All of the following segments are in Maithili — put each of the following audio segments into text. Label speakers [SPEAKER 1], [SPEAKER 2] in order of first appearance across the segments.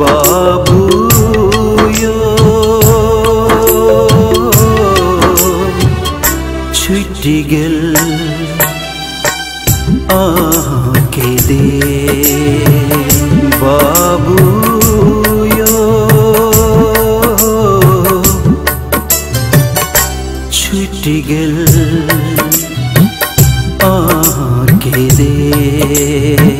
[SPEAKER 1] बाबू यो छुटि गेल अहाँके देश। बाबू यो छुटि गेल अहाँके देश।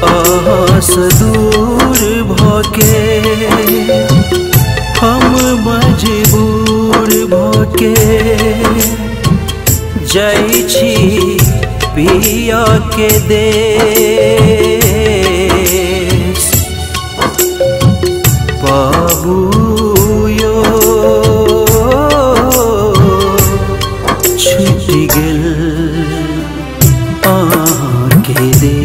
[SPEAKER 1] अहाँसँ दूर भऽ के हम मजबूर भऽ के जाइ छी पिया के देश। बाबू यो छुटि गेल अहाँके देश।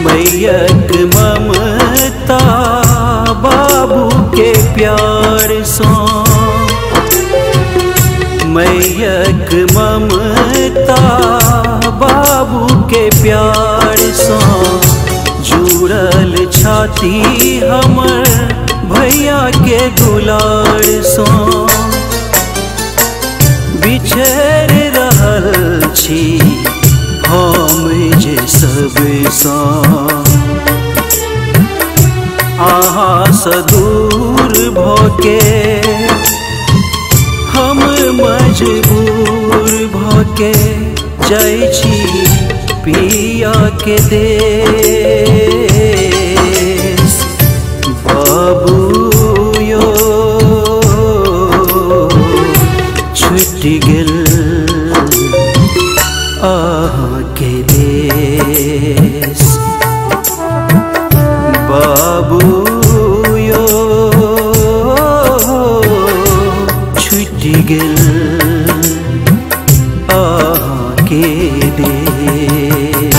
[SPEAKER 1] मैयक ममता बाबू के प्यार सँ, मैयक ममता बाबू के प्यार सँ जुड़ल छाती हमर भैया के दुलार सँ। बिछड़ रहल छी हम जे सबसँ, अहाँसँ दूर भऽ के हम मजबूर भऽ के जाइ छी पिया के देश। बाबू यो छुटि गेल अहाँके देश। बाबू यो छुटि गेल अहाँके देश।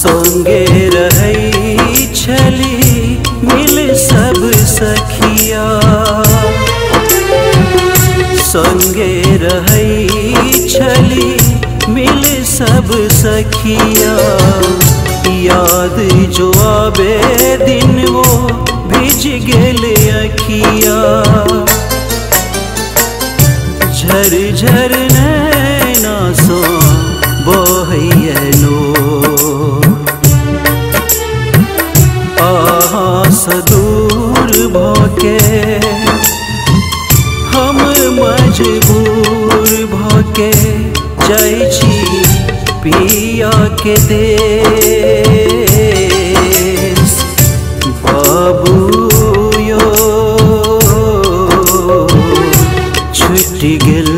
[SPEAKER 1] संगे रहै छली मिल सब सखिया, संगे रहै छली मिल सब सखिया। याद जो आबे दिन वो भिज गेल अखिया। झर झर नैना सँ बहैया नोर, अहाँसँ दूर भऽ के हम मजबूर भऽ के जाइ छी पिया के देश। बाबू यो छुटि गेल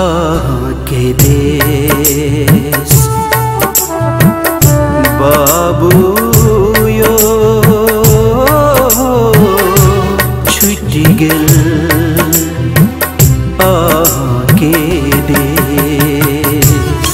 [SPEAKER 1] अहाँके देश। बाबू यो छुटि गेल अहाँके देश।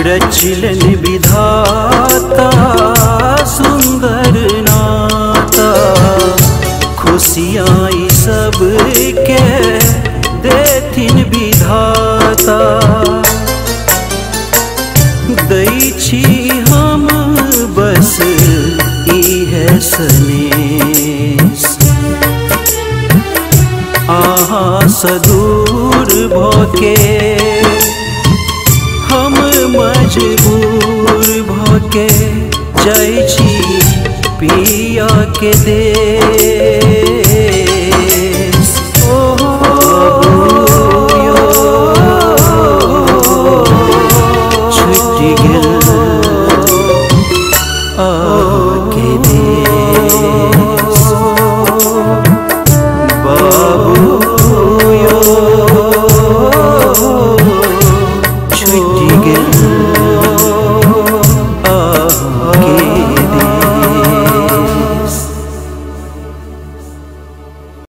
[SPEAKER 1] रचलन विधाता सुंदर नाता। खुशियाँ सबके देथिन विधाता। दै छी हम बस इहे सनेस, अहाँ सँ दूर भके हम मजबूर भके जाइ छी पिया के देश। छुटि गेल